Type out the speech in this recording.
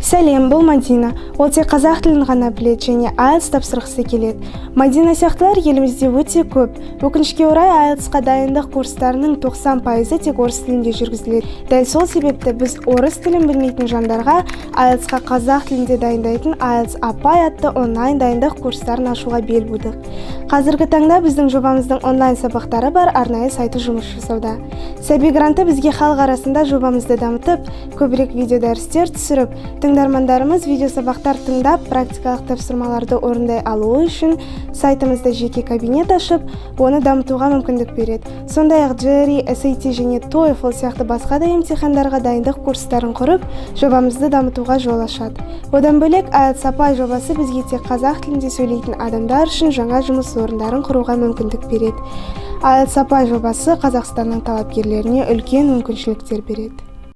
Сәлем, бұл Мадина. Ол тек қазақ тілін ғана біледі және IELTS тапсырғысы келеді. Мадина сияқтылар елімізде өте көп. Өкінішке орай, IELTS-қа дайындық курстарының 90%-ы тек орыс тілінде жүргізіледі. Дәл сол себепті біз орыс тілін білмейтін жандарға IELTS-қа қазақ тілінде дайындайтын IELTS Апай атты онлайн дайындық курстарын ашуға бел будық. Қазіргі таңда біздің жобамыздың онлайн сабақтары бар арнайы сайты жұмыс жасауда. Сәби гранты бізге халық арасында жобамызды дамытып, көбірек видеодәрістер түсіріп, тыңдармандарымыз видеосабақтар тыңдап, практикалық тапсырмаларды орындай алуы үшін сайтымызда жеке кабинет ашып, оны дамытуға мүмкіндік береді. Сондай-ақ GRE, SAT және TOEFL сияқты басқа да емтихандарға дайындық курстарын құрып, жобамызды дамытуға жол ашады. Одан бөлек, IELTS Апай жобасы бізге тек қазақ тілінде сөйлейтін адамдар үшін жаңа жұмыс орындарын құруға мүмкіндік береді. IELTS Апай жобасы Қазақстанның талапкерлеріне үлкен мүмкіншіліктер береді.